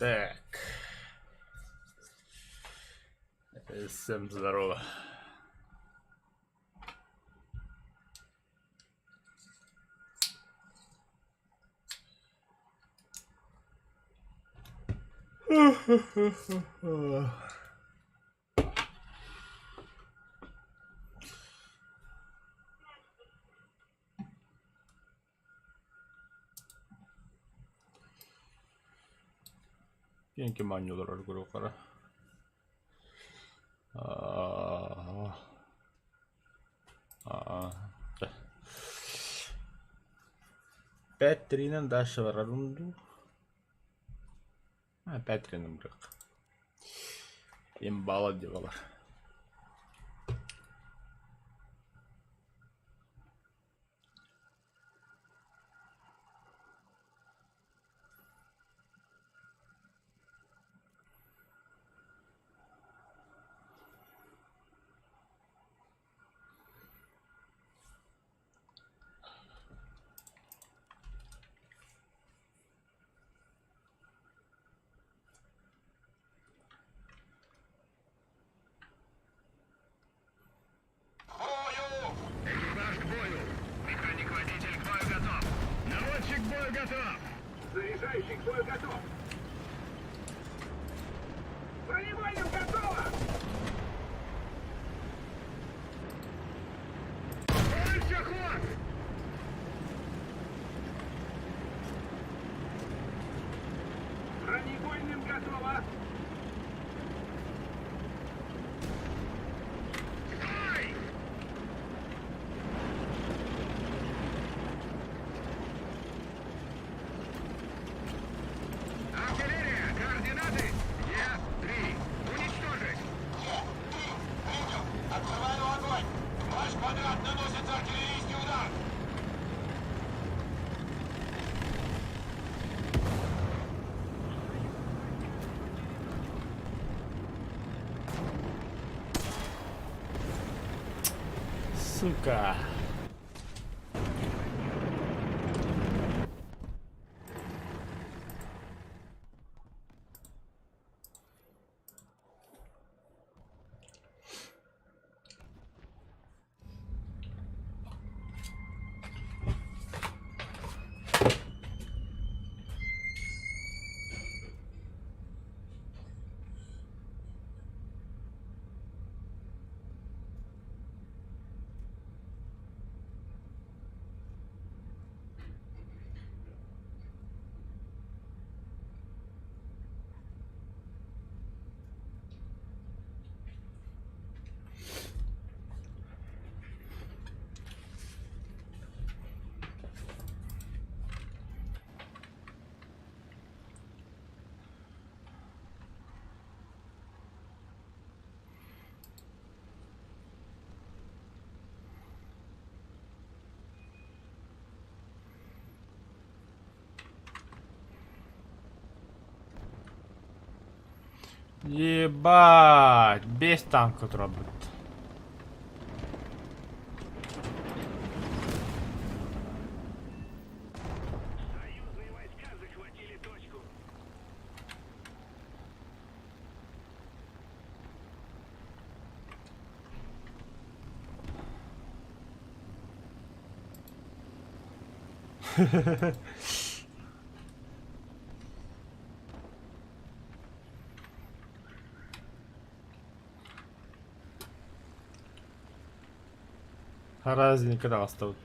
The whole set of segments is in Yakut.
Так. Всем здорово. Киэҥ ким оонньуулар оргуруохтара Пять-тринэн дальше барарым дуу Пять-тринэн барыахха Имбала дьыбалар Экипаж к бою! Механик-водитель к бою готов! Наводчик к бою готов! Заряжающий к бою готов! Бронебойным готово! Дальше ход! Бронебойным готово! Стой! Артиллерия! Координаты! Е-3! Уничтожить! Е-3, принял! Открываю огонь! Ваш квадрат наносится артиллерийский удар! Сука! Ебать, биэс танка турарбыт. Союзные войска захватили точку. Харазника таҕыстыбыт.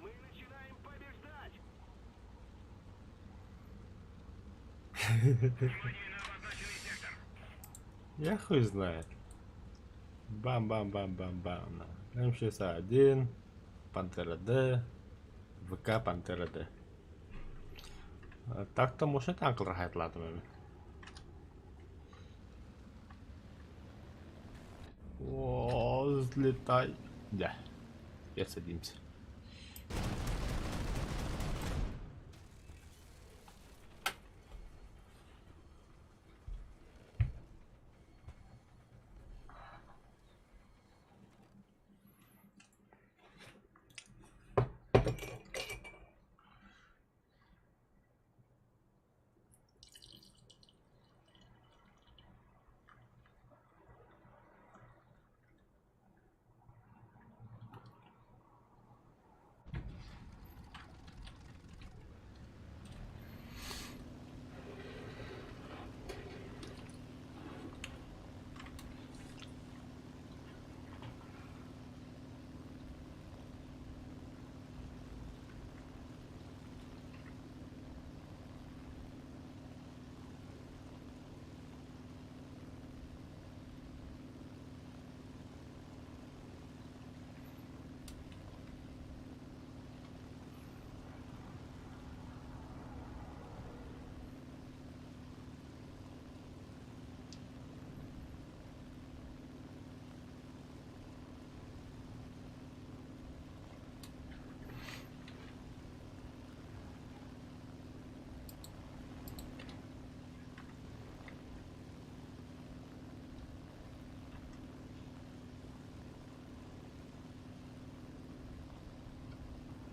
Мы начинаем побеждать! Я хуй знает. Бам-бам-бам-бам-бам. М61, Пантера Д, ВК Пантера Д. Так-то может танк хайтлатым эми. Взлетай. Да. Я садимся.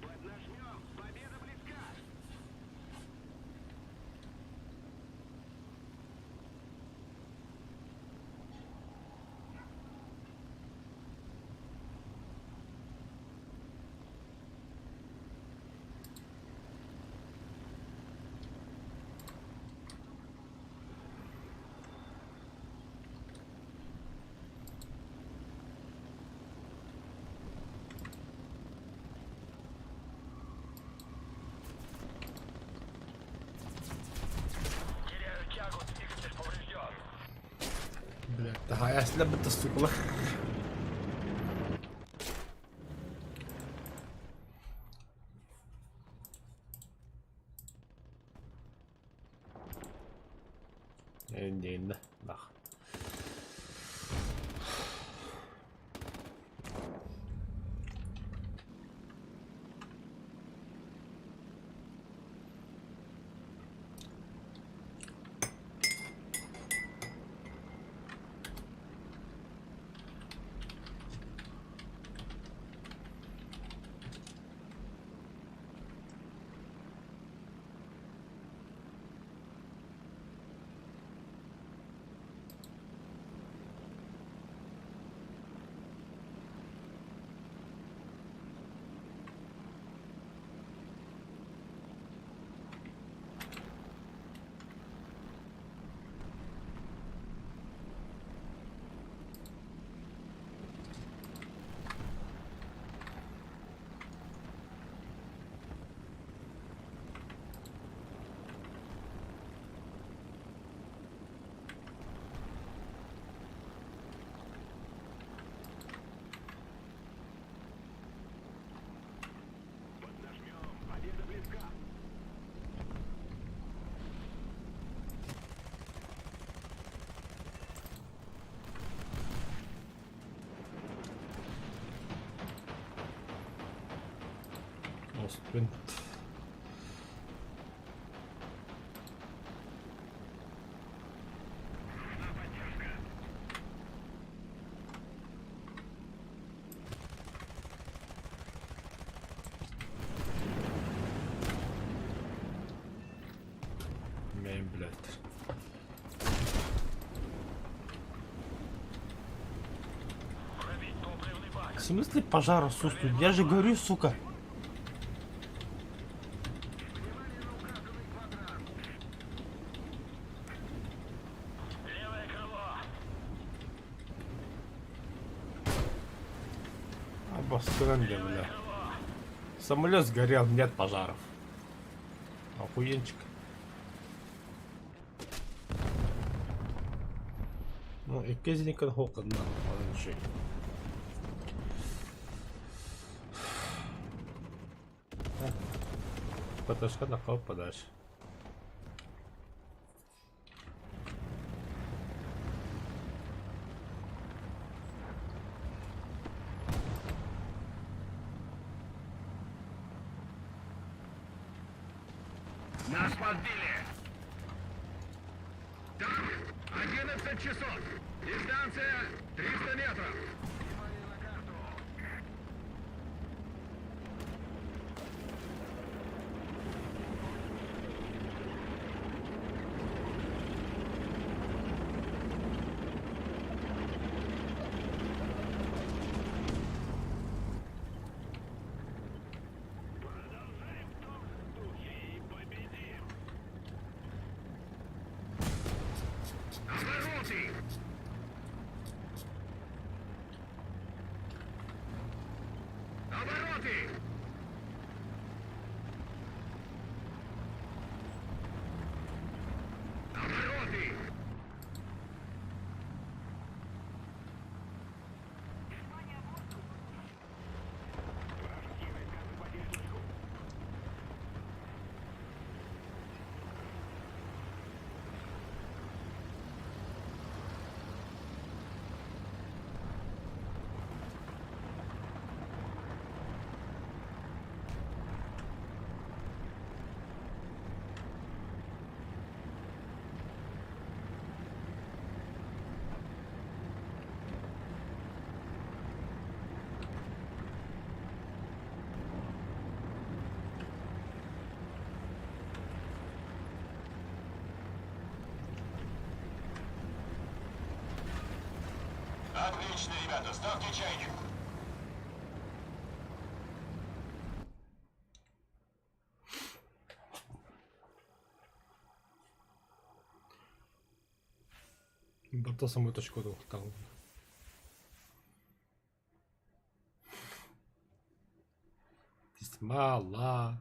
Поднажмем! Победа близка! Теряю тягу, двигатель поврежден. Блядь, таһаайа сылабыта сука. Инде нах. Поднажмем! Победа близка! Ostwind. Нужна поддержка! Мейн, блядь. Пробить топливный бак! В смысле пожар отсутствует? Я же говорю, сука. Внимание на указанный квадрат! Левое крыло! Обостренли, бля. Самолет сгорел, нет пожаров. Охуенчик. Ну, и кезникін хоқынна, оның шей. Поташка на кого подальше. Нас подбили! Танк! 11 часов! Дистанция 300 метров! Внимание на карту! Продолжаем в том же духе и победим! Обороты! Обороты! Обороты! Отлично, ребята, ставьте чайник. Барта самой точку там. Мала.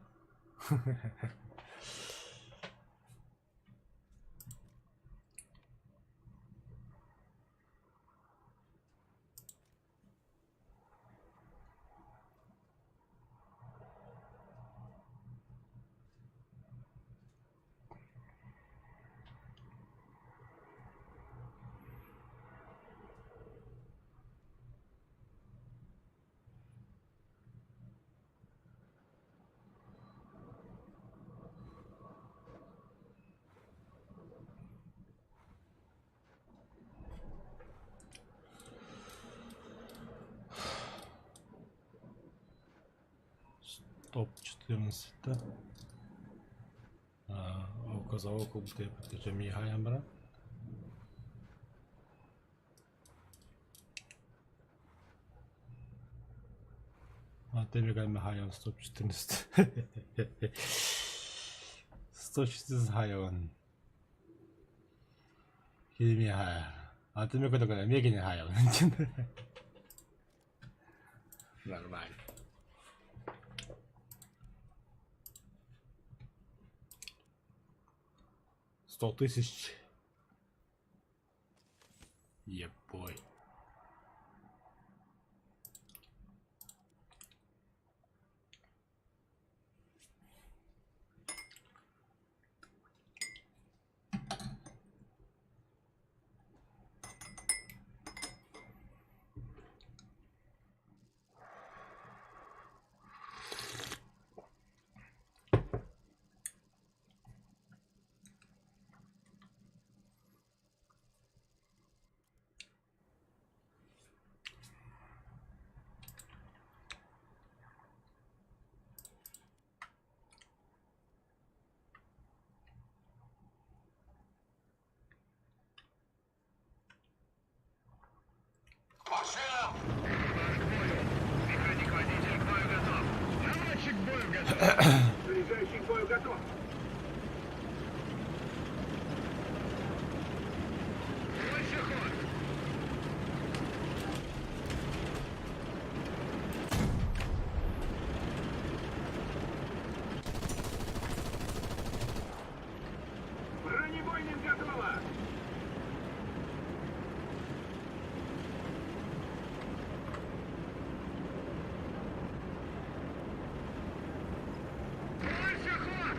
Топ 14 да? Указал будто мигаем, А ты мигаем 114. 114 хайон. Кими хая. А ты мне такой, меги хайон. Нормально. 100 000. Ебой. Машинам! Экипаж к бою! Механик-водитель к бою готов! Наводчик к бою готов! Заряжающий к бою готов! Больше ход! Бронебойным готово! Больше ход!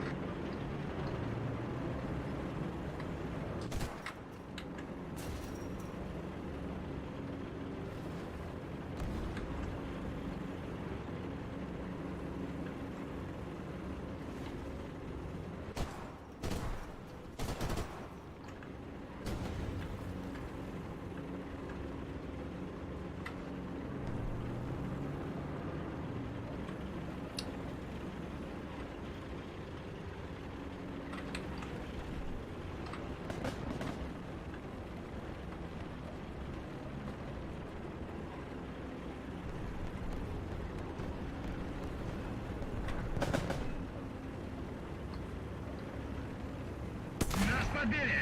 подбили!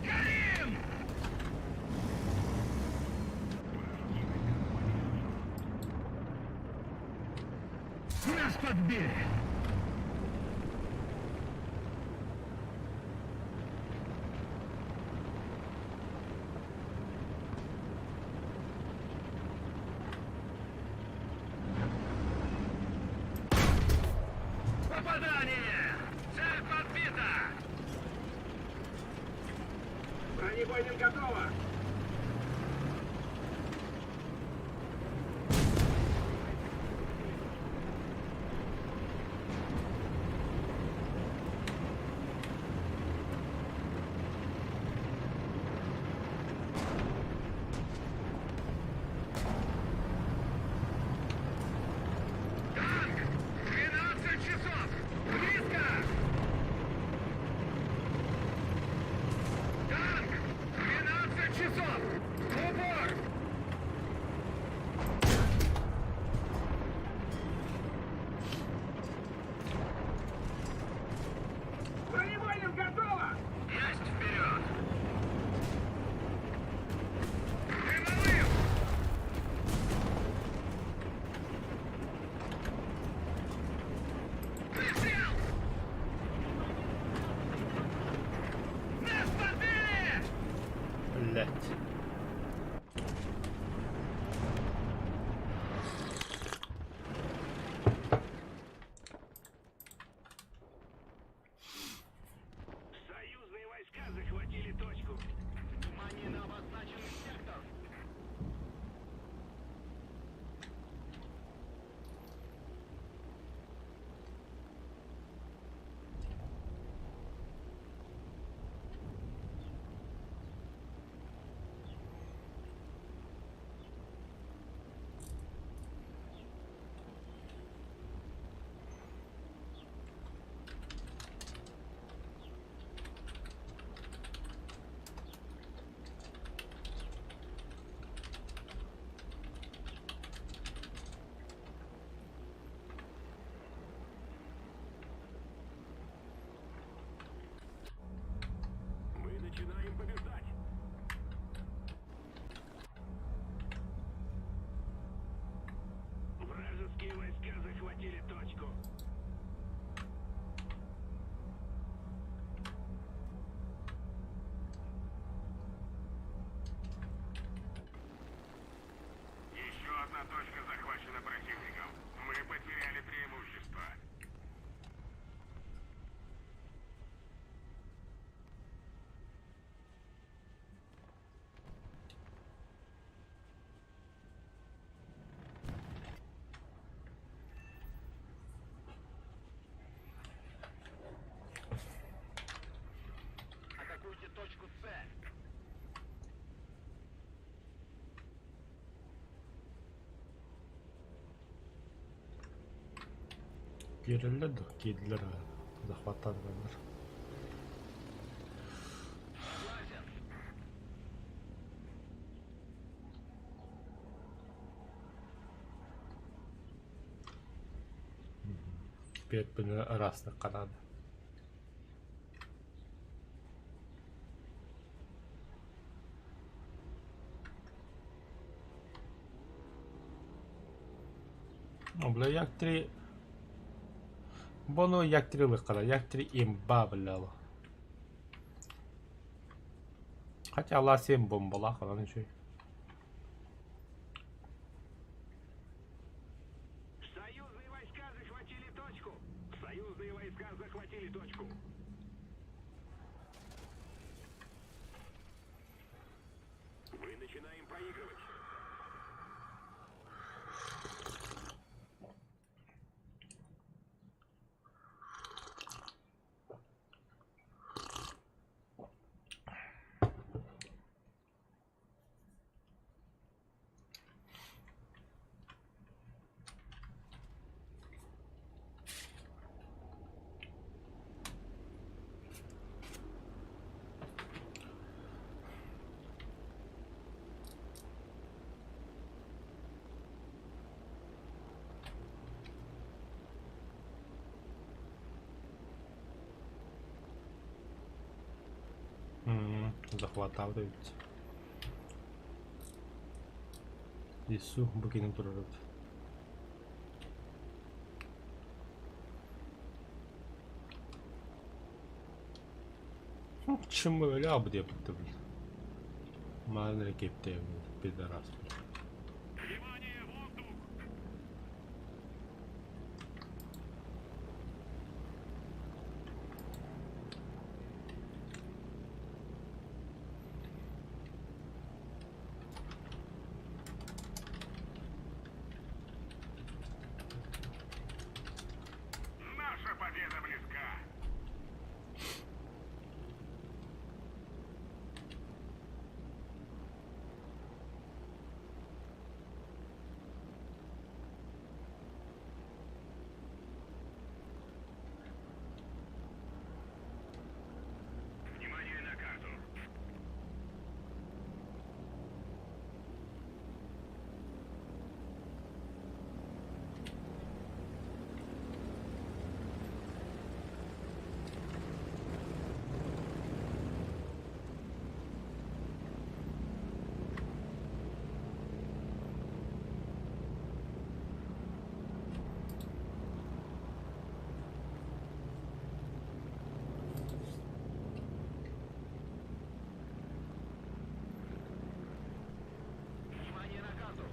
Горим! Нас подбили! Попадание! Цель подбита! Бронебойным готово! Танк! 12 часов! Близко! Танк! 12 часов! В упор! Бронебойным готово! Есть вперед! Дымовым! Выстрел! Нас подбили! Блять. Союзные войска захватили точку. Внимание на обозначенный сектор! Мы начинаем побеждать! Вражеские войска захватили точку. Еще одна точка захвачена противником. Мы потеряли преимущество. Атакуйте точку С. Киирэллэр да киирдилэр захваттаатылар. Согласен. Пиэппини ыраастык хараада. Бля, як три... Бону як три лыхара, як три имба, бля. Хотя ла 7 бомбалах, она ничего. Союзные войска захватили точку. Союзные войска захватили точку. Мы начинаем проигрывать. Захватаабыт эбит. Иису бу кини турар эбит. Чем мы ляп деп блин. Маны кепте пидорас. Внимание, воздух! Наша победа близка! Внимание на карту! Внимание на карту!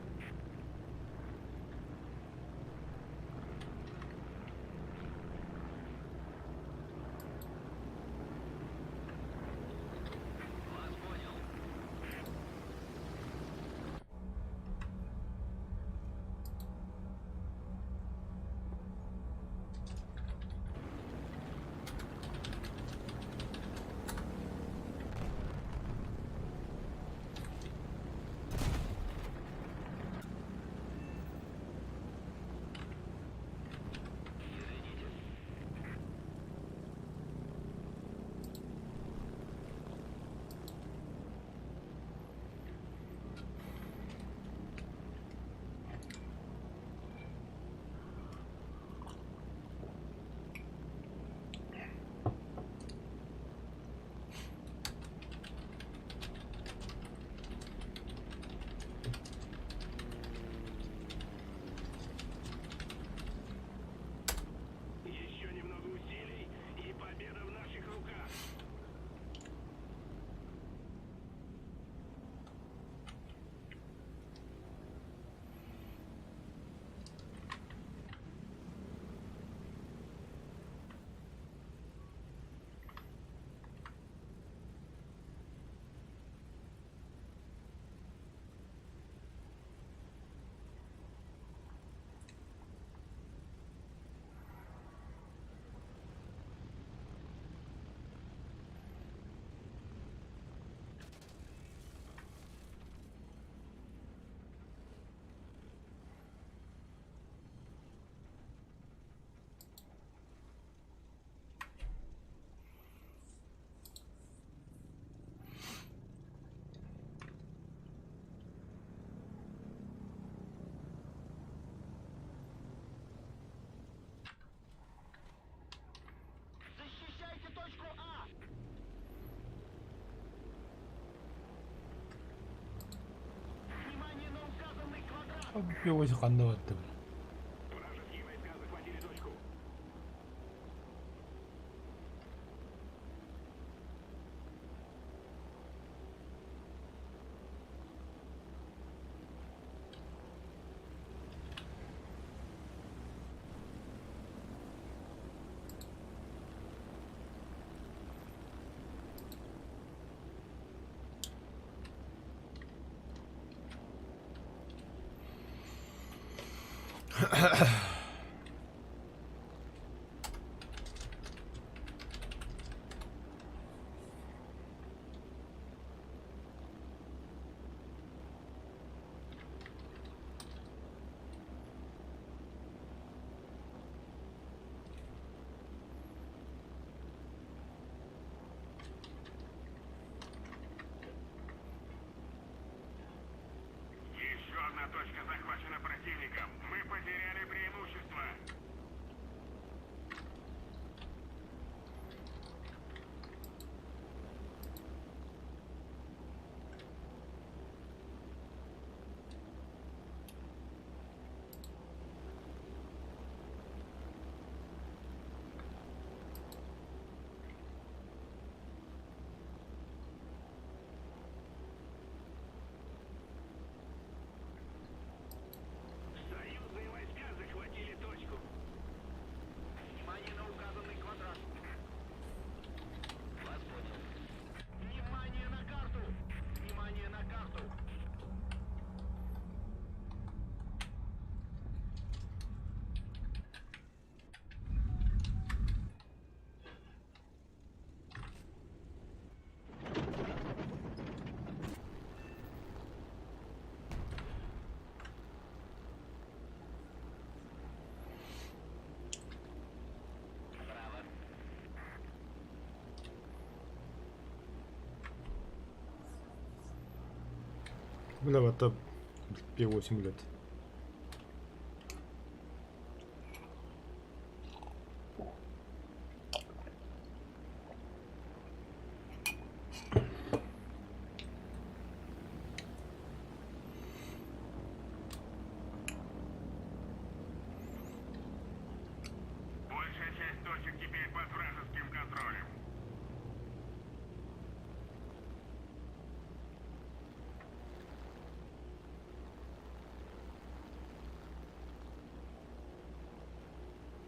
Вас понял. Извините. Еще немного усилий, и победа в наших руках. Защищайте точку А! Внимание на указанный квадрат! Пивось ханна баттым. Вражеские войска захватили точку. Еще одна точка захвачена противником. Мы потеряли преимущество. Бля, П8 лет. Большая часть точек теперь под вражеским контролем.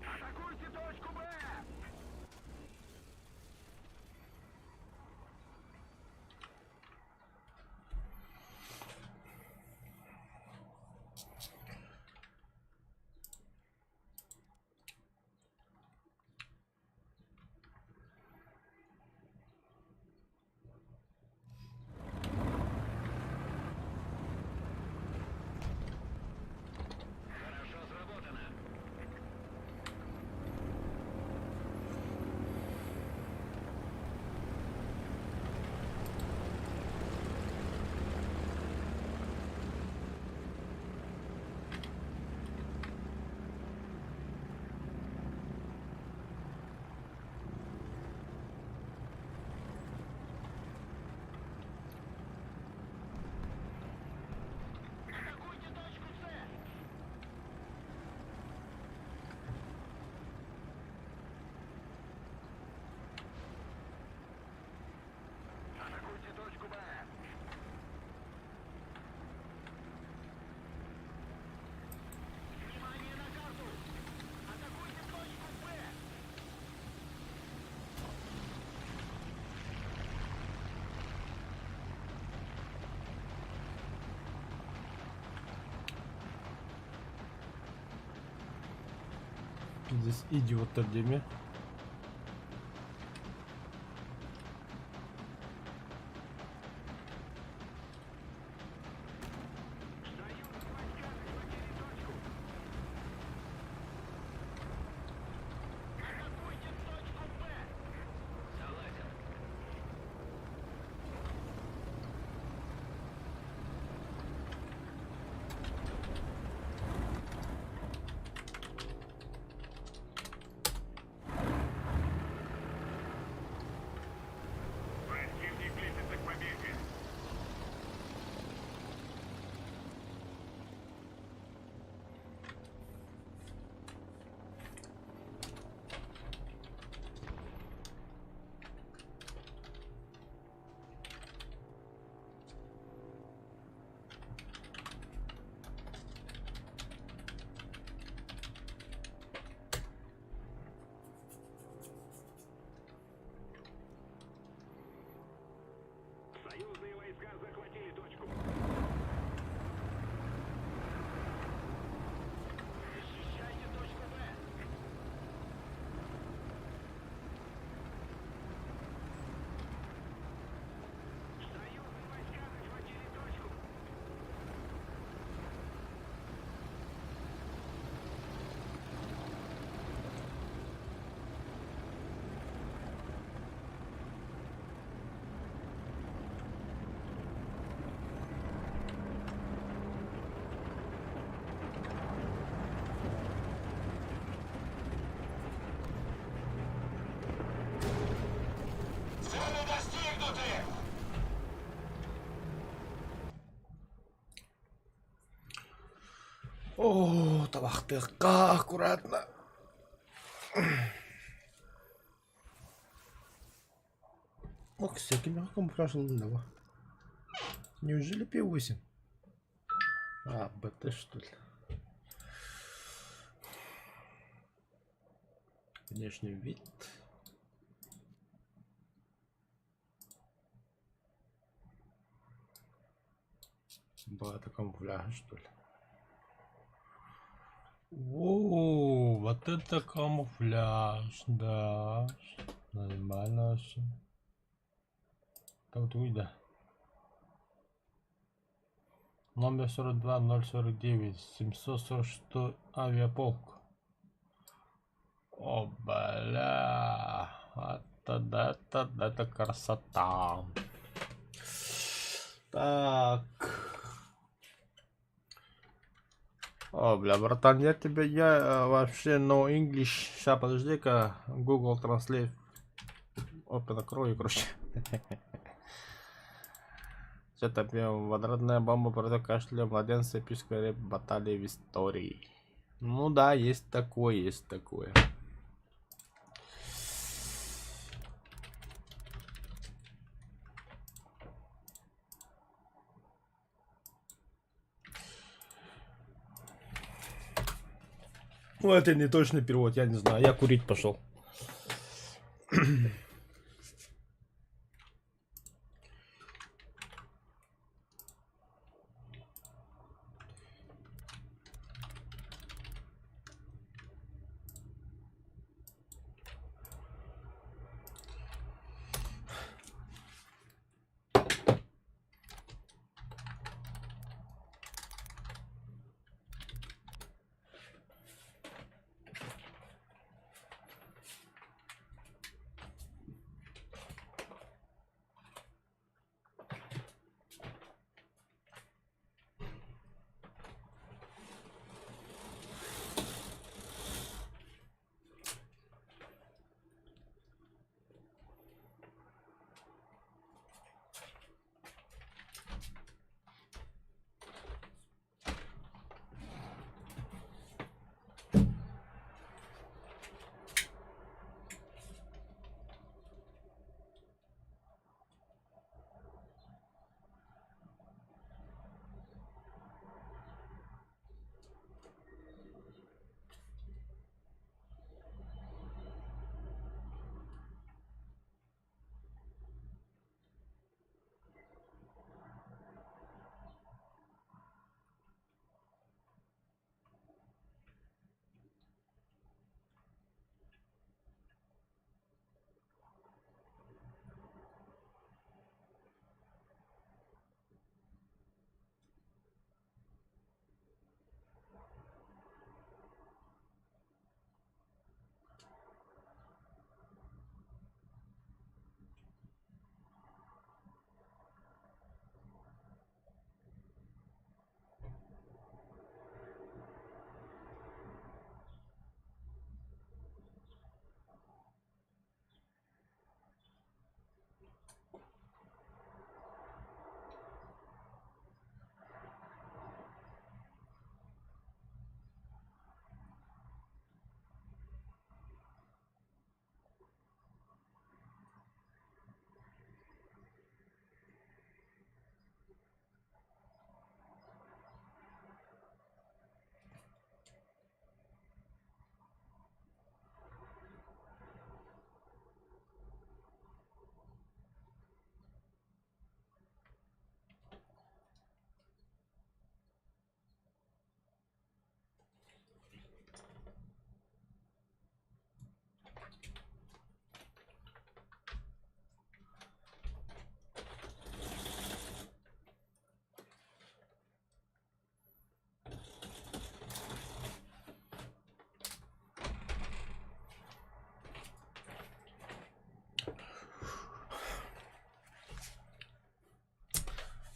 Атакуйте точку Б! Хорошо сработано. Атакуйте точку С! Атакуйте точку Б! Внимание на карту! Атакуйте точку Б! Пиздец, идиоттар диэмэ. Союзные войска захватили точку! Атакуйте точку Б! Согласен. Противник близится к победе. Союзные войска захватили точку. Защищайте точку Б. Союзные войска захватили точку. Цели достигнуты! О, табахтыахха аккуратно. Ох, всякими камуфляж ылынна Неужели П8? А, БТ что ли? Внешний вид. Бата камуфляж, что ли? О, вот это камуфляж, да. Нормально вообще. Так, да. Номер 42 049 746 авиаполк. О, бля. Это, да, это, это красота. Так. О, бля, братан, я тебе, я вообще no English. Ща, подожди-ка, Google Translate. Open открою, короче. Что там, водородная бомба против кашля младенца, эпическая рэп баталия в истории. Ну да, есть такое, есть такое. Ну, это не точный перевод, я не знаю. Я курить пошел.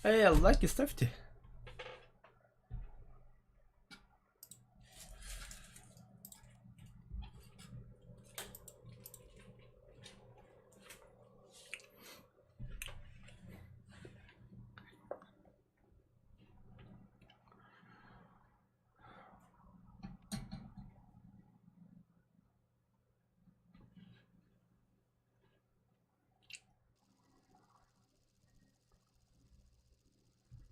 Эй, лайки ставьте.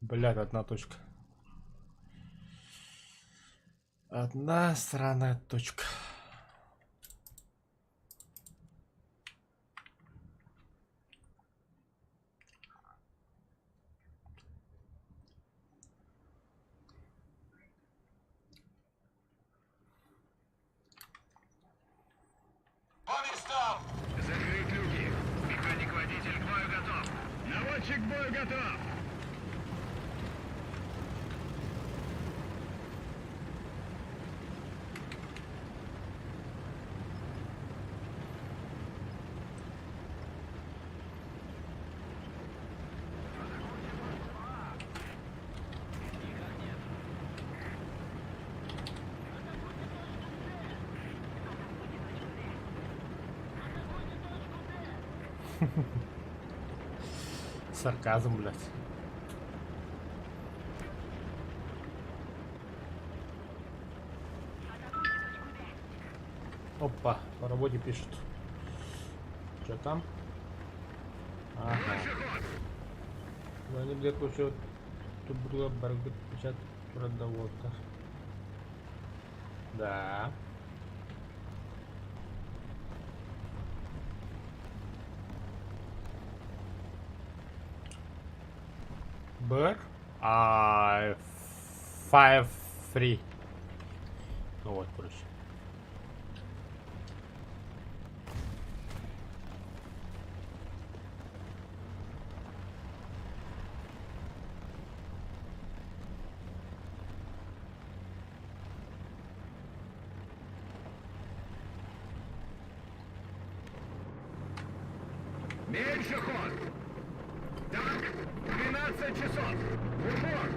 Блядь, одна точка. Одна сраная точка. По местам! Закрыть люки. Механик-водитель к бою готов. Наводчик к бою готов. Сарказм, блядь. Опа, по работе пишут. Что там? Ага. Они блядь, вообще тубрула баргыт печат продаводка. Да. Бр. А, 5-3. Ну вот, короче. Меньше ход! Танк, 12 часов! В упор!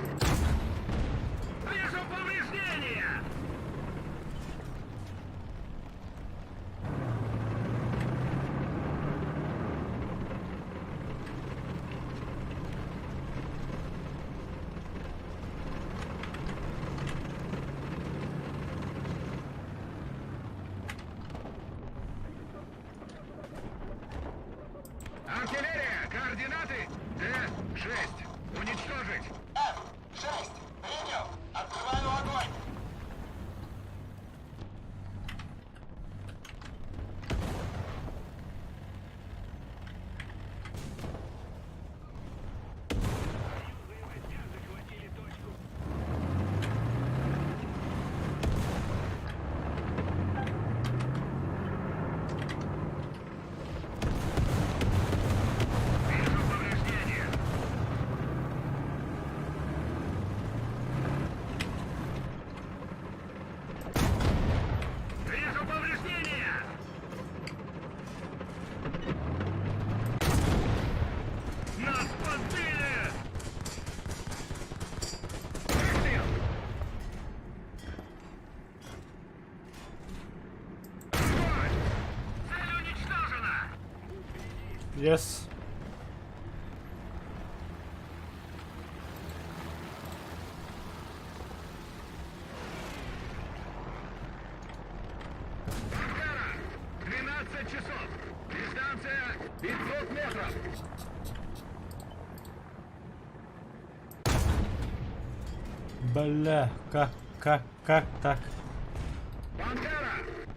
Вижу повреждения! Артиллерия! Координаты Д-6. Уничтожить! F-6. Принял. Открываю огонь. Вижу повреждения! Вижу повреждения! Нас подбили! Выстрел! Огонь! Цель уничтожена! Yes. Пантера! 12 часов! Дистанция 500 метров! Бля, как так? Пантера!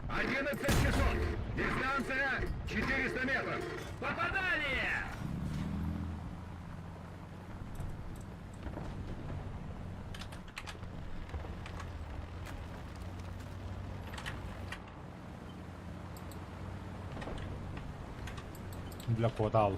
11 часов! Дистанция 400 метров! Попадание! Бля, подал.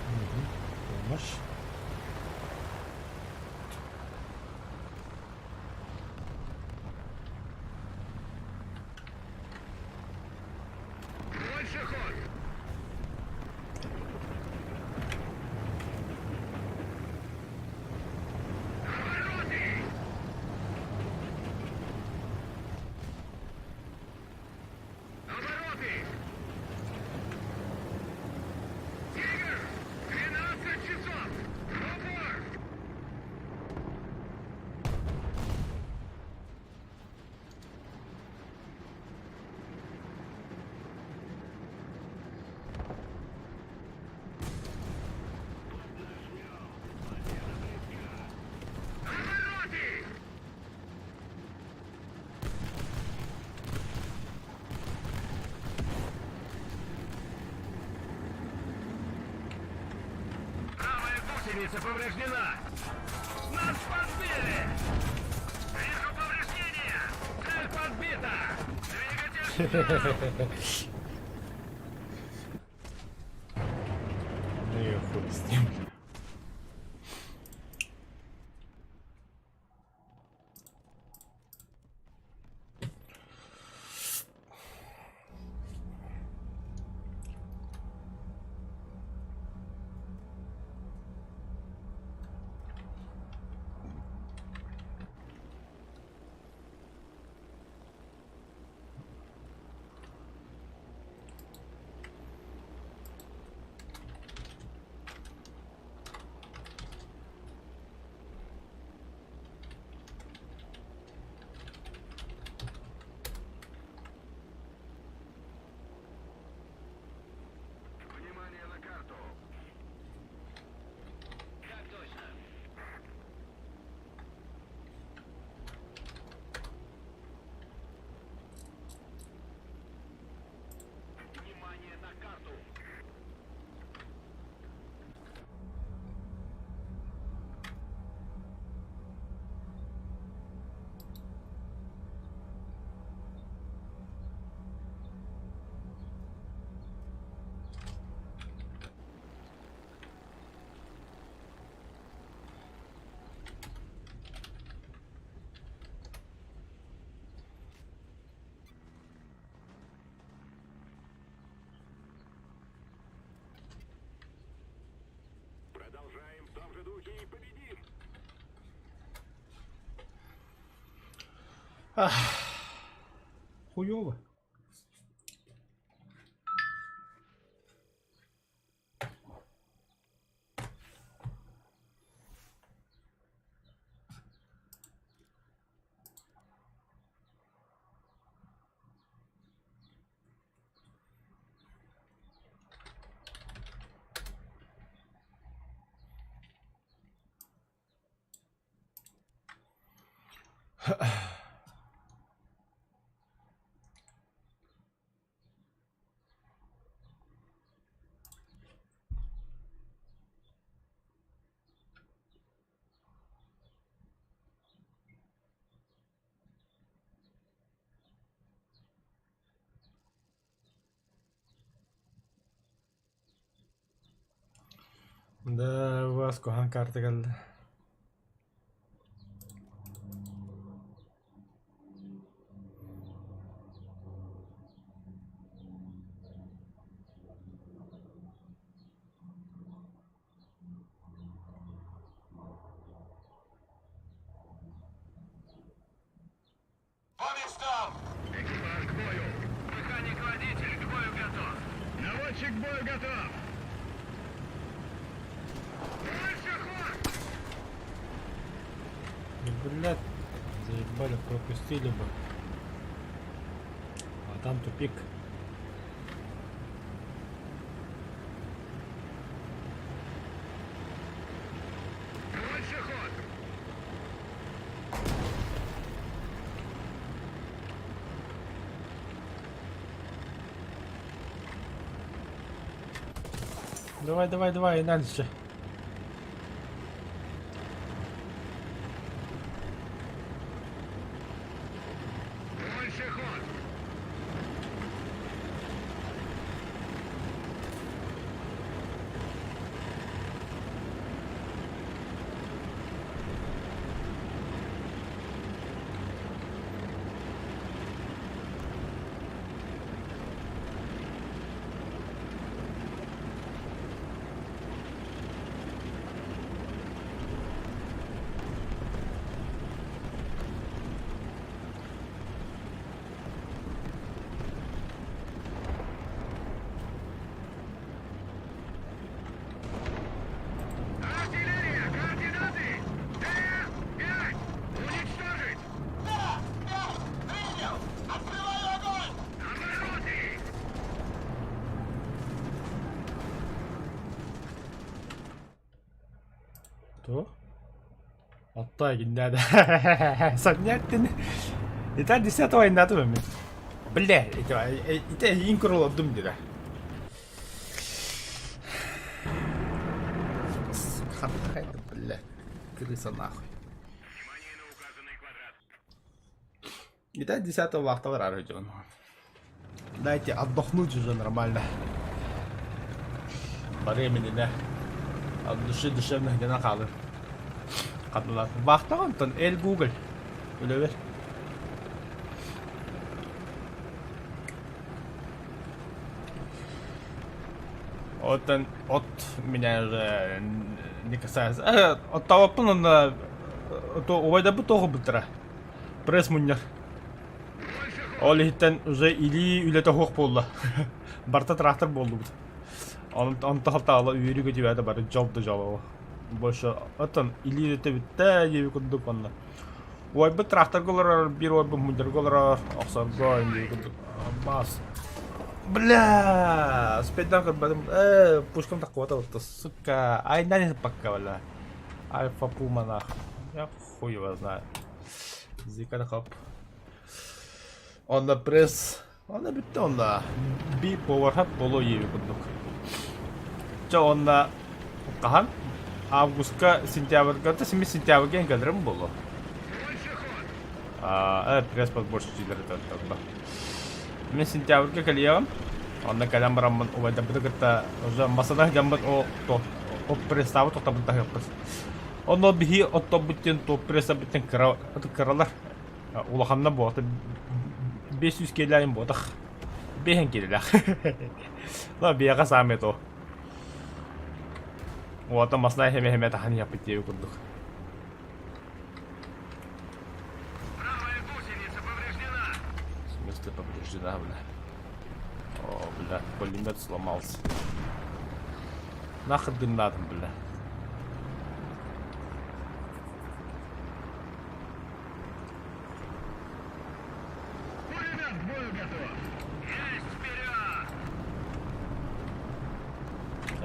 Мгм. Помощь. Больше ход! Обороты! Обороты! Тигр! 12 часов! В упор! Обороты! Правая гусеница повреждена! Нас подбили! Вижу повреждения! Цель подбита! Двигатель Ну и хуй с ним. Хуёво. Да, у вас куһаҕан карта кэллэ. По местам! Экипаж к бою! Механик-водитель к бою готов! Наводчик к бою готов! Больше ход! Блядь, заебали, пропустили бы. А там тупик. Больше ход! Давай, давай, давай, дальше. Больше ход! Артиллерия! Координаты! Д-5! Уничтожить! Да! Пять! Принял! Открываю огонь! Обороты! Туох? Отто гиннээдэ. Санньяттин. Итан десятого иннатым эми. Бля, ити эйигин көрө дира. Бля, крыса нахуй. Внимание на указанный квадрат. Итак, десятого вахтовый рар Дайте отдохнуть уже нормально. Времени, да. От души душевных где нахалы. Вахта онтон Эль Гугль. Үлэбэр. Оттон от меня уже не касается. Оттауаппын онно убайдарбыт тоҕо быттара. Пресс мунньар. Ол иһиттэн уже илии үлэтэ суох буолла. Барыта трактор буоллубут. Онто халтаала үөрүү көтүбээтэ бары дьол да дьол. Больше оттон илии үлэтэ бүттэ диэби курдук онно. Уойбут тракторга олорор, биир уойбут мунньарга олорор, охсорго диэби курдук. Бас. Бля, спайдан көрбөтүм. Э, пушкам таккыбата вот, сука. Айнан пока, бля. Альфа Пума нах. Я хуй его знает. Зикар хоп. Онно пресс. Онно бүттэ онно. Би повархат боло иеби курдук. Чэ онно хаһан? Августка, сентябрьга, то 7 сентябрьга кэлэрим буолуо. А, пресс подборщик дьиэлэрэ Мин сентябрьга кэлиэҕим. Онно кэлэн бараммын убайдарбыты кытта уже масана дьаммыт о то пресстаабыт тохтобут таһыахпыт. Онно биһи оттобут диэн топ прессабыт диэн кыра кыралар улаханна буолта 500 киэлээйин буотах биэһэн киэлээх. Ла биэҕэ саамай то. Уота масна хеме-хеме тахан иһэппит диэби курдук. Правая гусеница повреждена! В смысле повреждена, бля? О, бля, пулемет сломался. Нахер гыннадым, бля. Пулемет к бою готов! Есть вперед!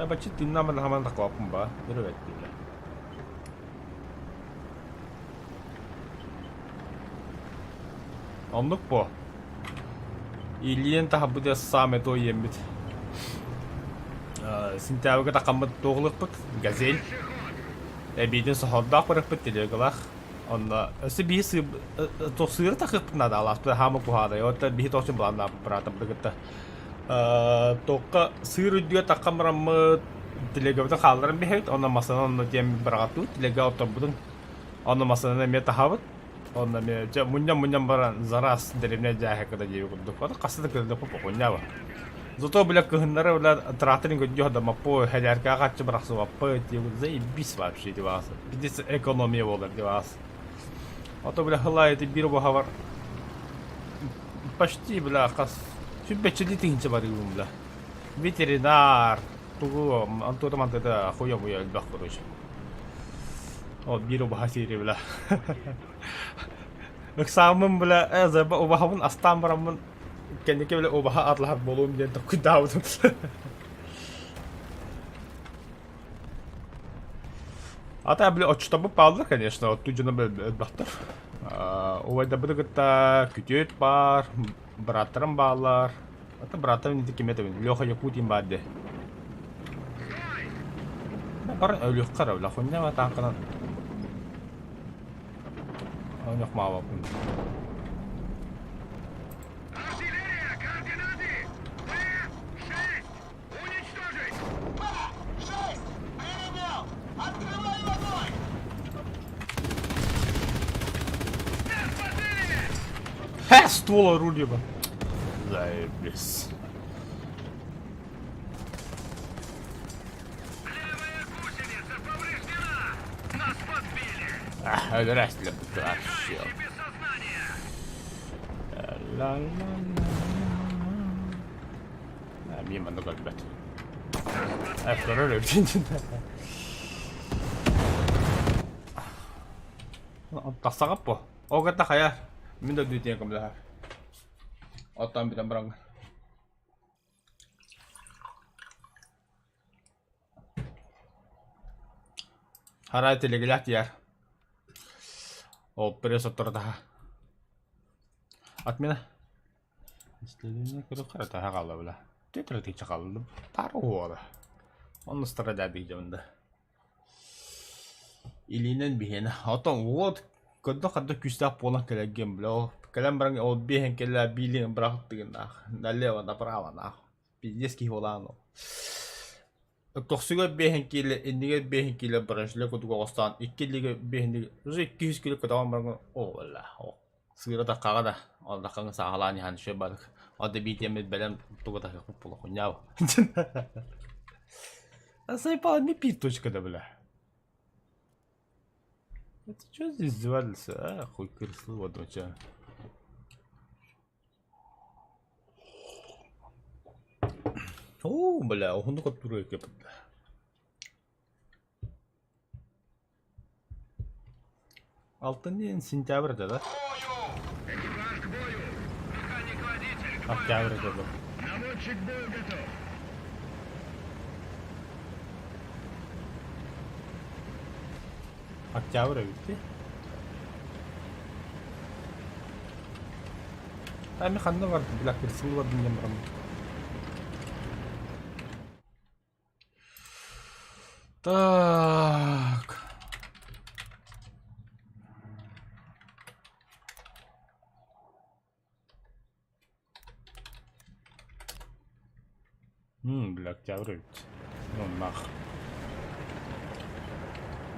Баччы тыыннааман хаман такуаппын ба, өрөбөттүү бля. Оннук буо. Илиэн таһабыт саамай то иэммит. Сентябрьга тахаммыт туоҕулукпут газель. Эбиитин соһордоох барыппыт телегалаах. Онно өссө биһи сыыр сыыры тахыппыт наада алааспыт хаама куһаадай. Оттон биһи тоҕочун былааннаабыт быраатым кытта. Туохха сыыр үрдүгэр таххан бараммыт телегабытын хаалларан биһэбит. Онно массыынаны онно тиэм быраҕаттыбыт. Телега отторбутун онно массыынаны эмиэ таһабыт. Онно эмиэ дьэ мунньан-мунньан баран за раз дэриэбинэ дьааһыкка диэби курдук. Ото хаста да кырдыппыт бокуонньаба. Зато бля кыһыннары бля тракторын көрдүө дамаппы хэлээркэҕэ харчы бырахсыбаппыт диэбит заебись вообще диваас. Пиздец экономия буолар диваас. Ото бля хылаа ити биир убаһабар почти бля хас сүббэччилии тыһыынча барыыбын бля. Ветеринар тугу антуота мантыта хуя-муя элбэх короче. Ол биир убаһа сири бля. Ыксааммын бля э заба убаһабын астаан бараммын кэнники бля убаһа атлаһар буолуом диэн токкуйдаабытым. Ата бля оччотобу пааллар конечно, оттуу дьоно элбэхтэр. Убайдарбыты кытта күтүөт баар, бырааттарым бааллар. Ата бырааттарым инники ким этэбин? Леха Якутин баар дии. Бар өлүөххэ эрэ бля, хуйня тааҥканан Ойнохмаабаппын. Артиллерия, координаты! П-6! Уничтожить! П-6! Принял! Открываю огонь! Нас подбили! Хэ, ствол орудия ба. Заебись. Левая гусеница повреждена! Нас подбили! Өлөрөстүлэр вообще. Заряжающий без сознания! Ла-ла-ла. Мимо манна көрбөт. Көрөр эбит. Тахсаҕап бу. Ол кытта хайа мин да дүтиэн көмөлөһөр. Оттон бүтэн бараҥҥын. Арай телегилээх тиийэр. Ол пресс отторутаһа. Отмена. Исследование көрө таһа хаалла бля. Тетратича хаалла. Пару уола. Онно страдать дьонда. Илиинэн биһиэнэ. Оттон уот көрдө хадда күүстээх буолан кэлэргин бля. Ол кэлэн баран ол биэһэн кэллэ биилиин бырахтыгыннаах. Налево направо наах. Пиздец киһи буолаан ол. Көхсүгэр биэһин киилэ, иннигэр биэһин киилэ бронежилет курдук оҕустаан икки илиигэ биэһин уже 200 киилэ көтөҕөн баран оо сыыра таххаҕа да ол даххаҥы сааһылаан иһэн үчүгэй барык ол да биитиэммит бэлэм тугу таһыахпыт буолуохунньаабы Заебала не пить точка да бля. Это что здесь издевательство, а? Хуй крыслы вот вообще. Оо, бля, уһуннук оттуур эбиккин Алтынньы сентябрь этэ да? Экипаж к бою! Механик-водитель к бою Октябрь готов! этэ дуо? Наводчик к бою готов! Октябрь эбит дии. Ами ханна бардым, бля, кырсылы бардым диэн бараммын. Так. М, бля, октябрь эбит. Ну нах.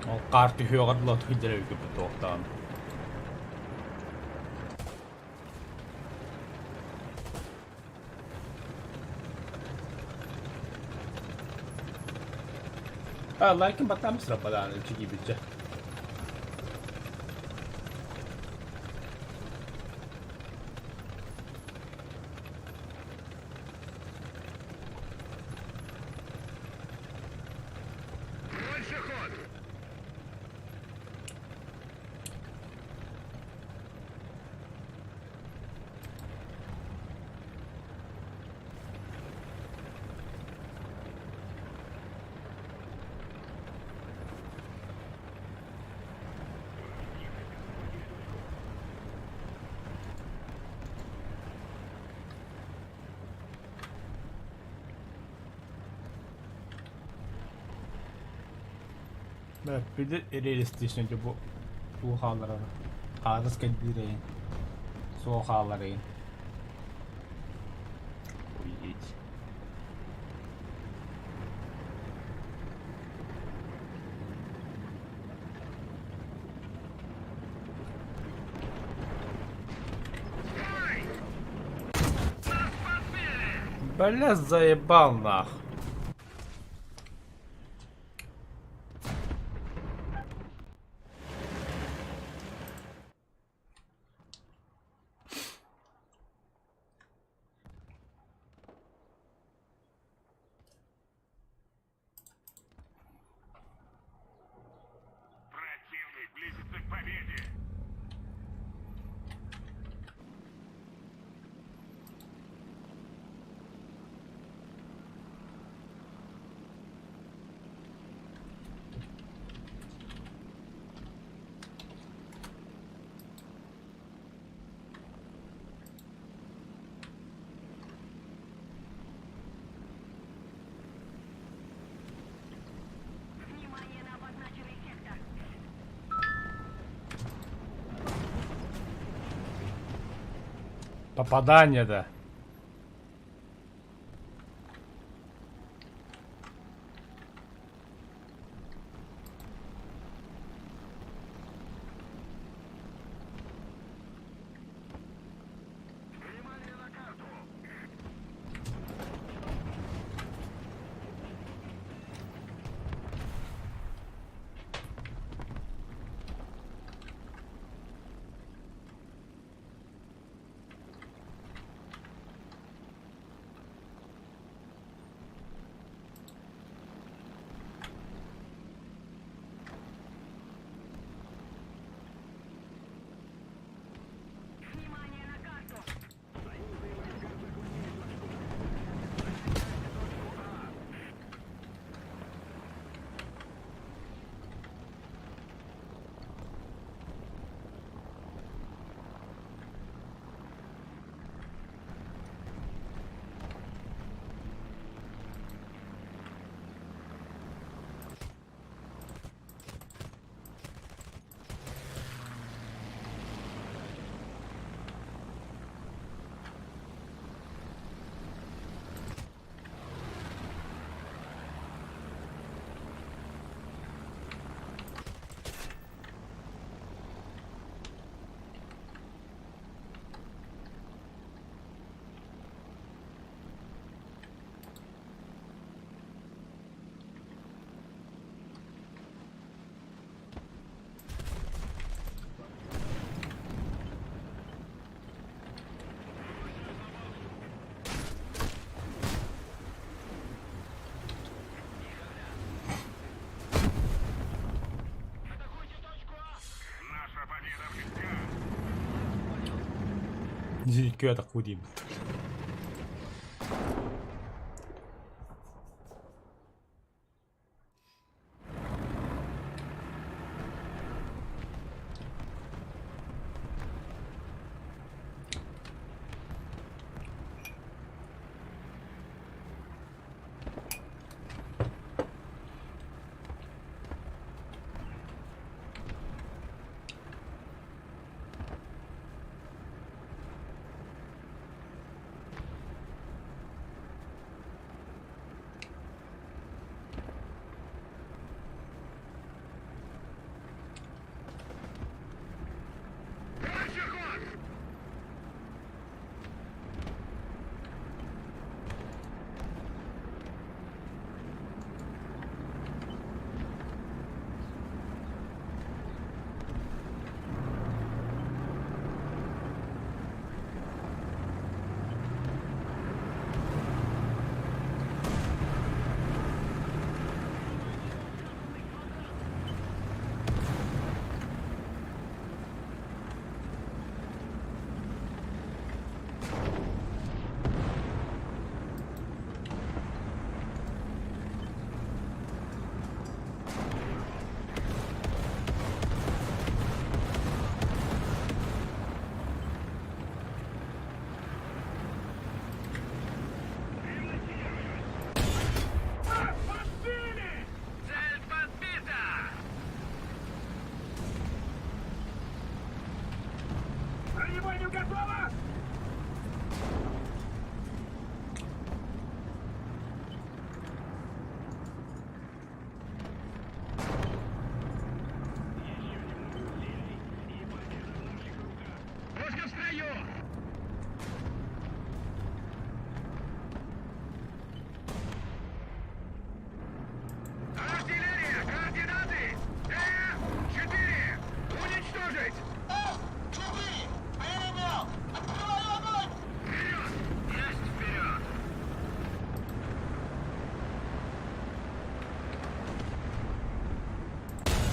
Ол хаар түһүөҕэр дылы сылдьар эбиккин туохтаан. А, лайкын баттааммысыра бадааны чигиибиччэ. Больше ход! Били реалистичный бу туу хаалларар хаадыс кэлбиир эйин суох хааллар эйин Уйеть. Бля, заебал нах. Противник близится к победе! Внимание на обозначенный сектор. Попадание, да. Внимание на карту! Внимание на карту. Атакуйте точку А! Наша победа близка! Дикий так худим. готова! Пушка в строю! Артиллерия! Координаты! Т-4! Уничтожить! С-4! Принял! Открываю огонь! Вперед! Есть вперед!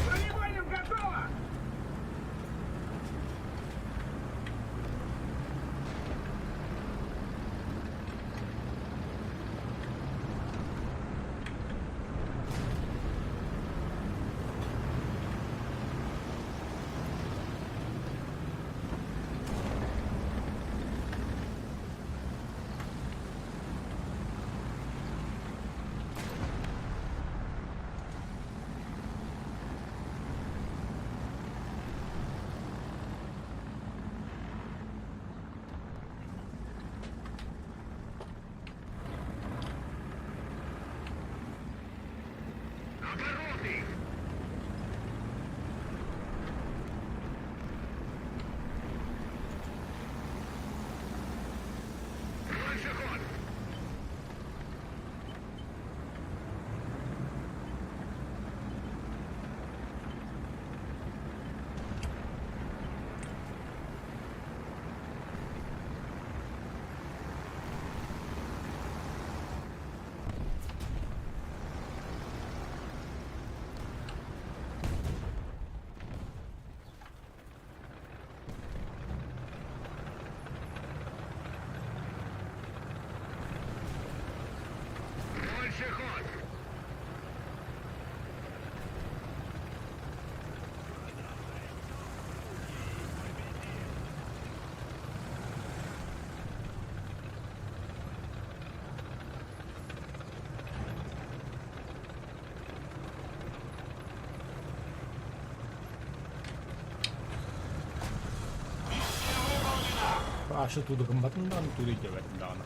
Бронебойным готово! Обороты! Больше ход! Больше ход! Миссия выполнена! Ашы тудыгымбатын даҕаны, тугу өйдөөбөтүм даҕаны.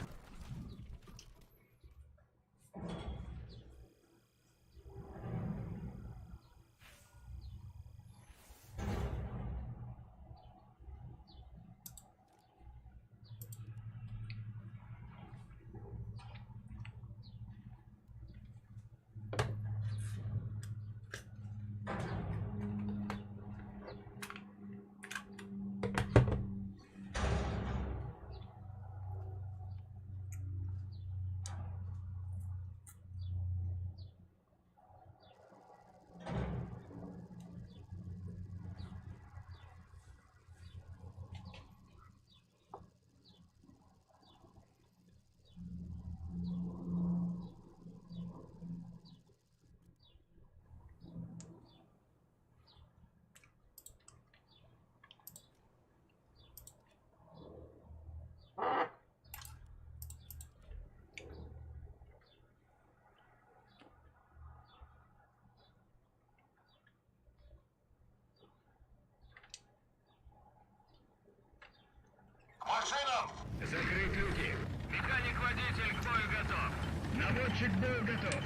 К машинам! Закрыть люки! Механик-водитель к бою готов! Наводчик к бою готов!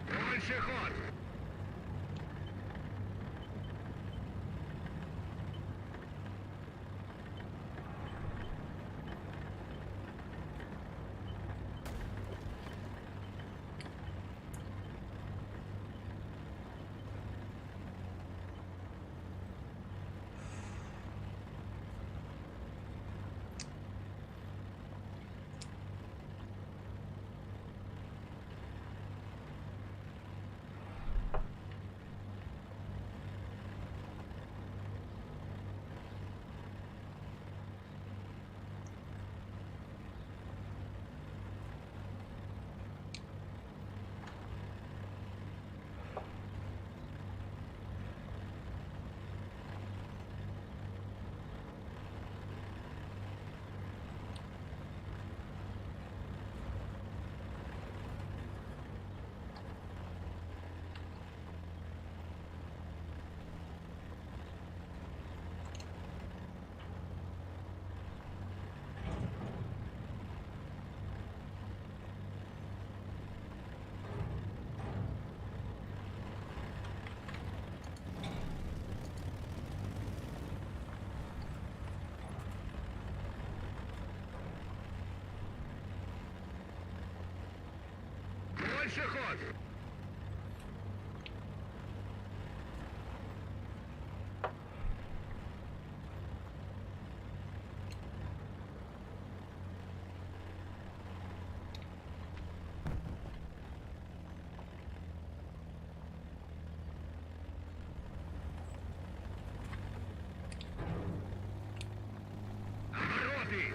Больше ход! Дальше ход! Обороты!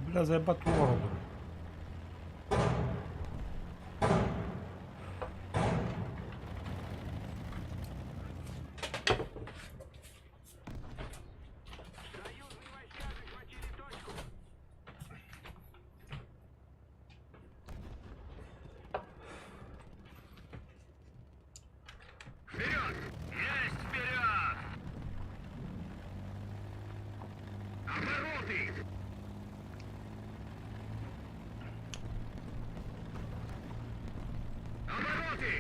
Бля, заебать уорду. Союзные войска захватили точку. Вперед! Есть вперед! Обороты! Обороты!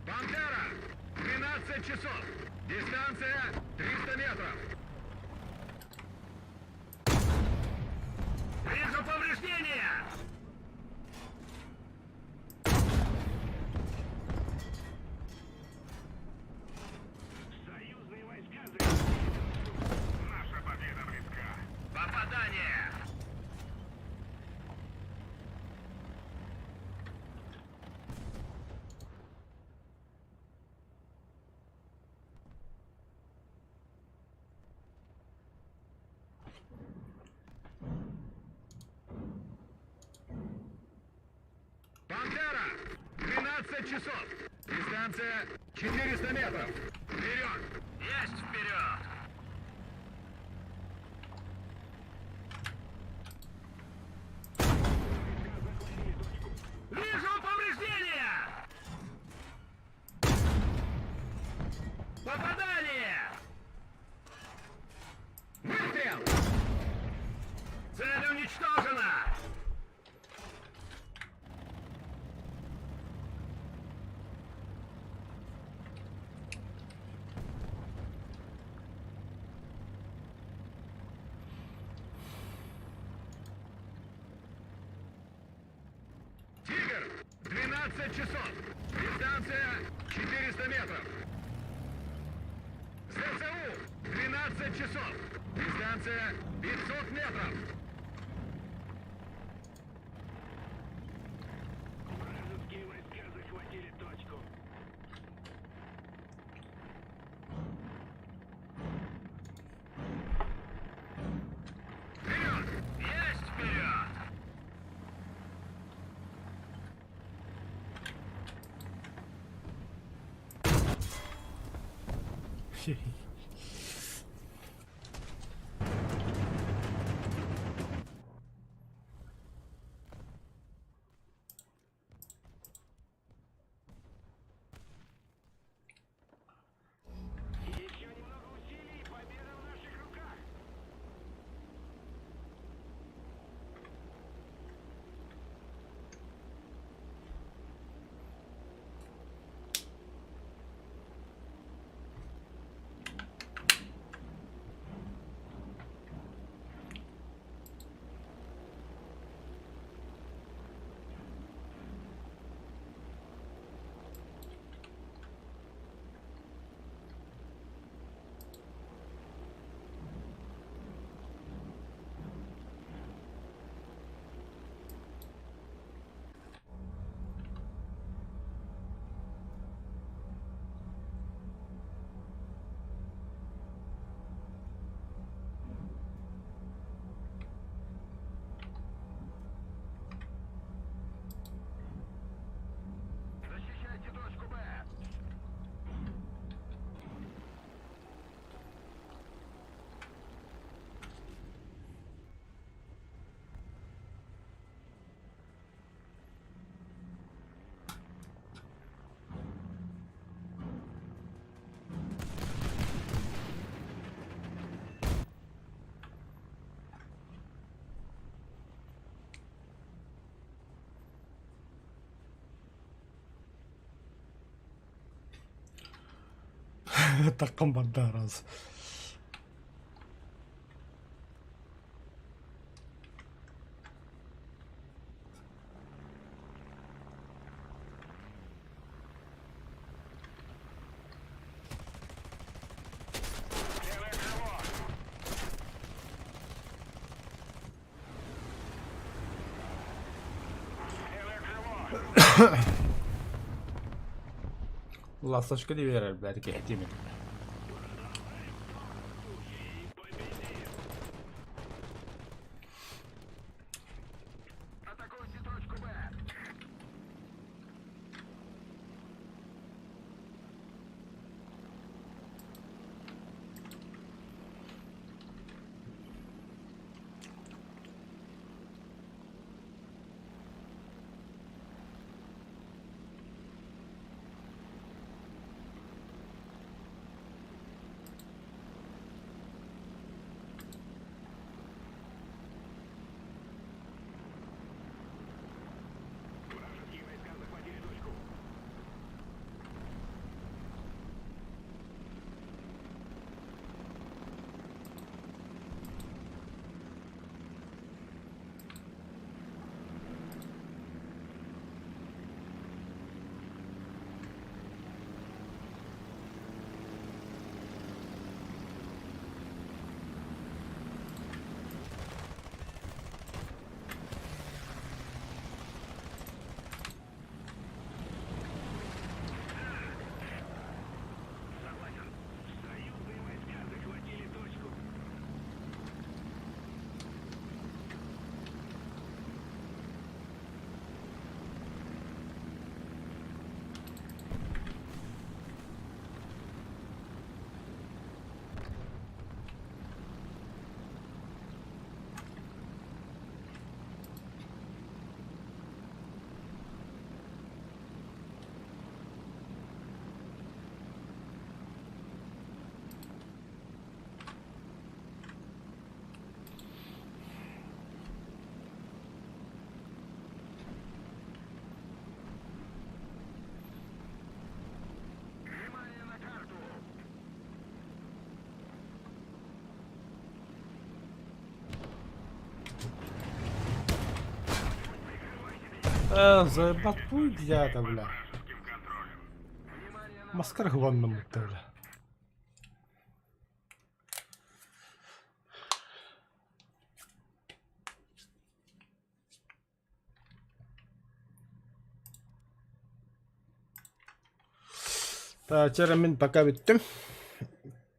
Пантера! 12 часов! Дистанция 300 метров! Вижу повреждения! Союзные войска Наша победа близка. Попадание! Пантера! 12 часов! Дистанция 400 метров! Вперед! Есть вперед! Вижу повреждения! Попадание! Выстрел! Цель уничтожена! Тигр! 12 часов! Дистанция 400 метров! ЗСУ! 12 часов! Дистанция 500 метров! Вражеские войска захватили точку. Вперед! Есть вперед! Еще немного усилий, и победа в наших руках. Таххан барда раз. Левое крыло! Левое крыло! Ласточка да биэрэр блядь киһитим этэ. Атакуйте точку Б! Вражеские войска захватили точку. Согласен. Союзные войска захватили точку. Внимание на карту! Э, заебатпуй дьята, бля. Вражеским контролем. Внимание на Маскар гваннаммыта, бля. Чэ, мин пока бүттүм.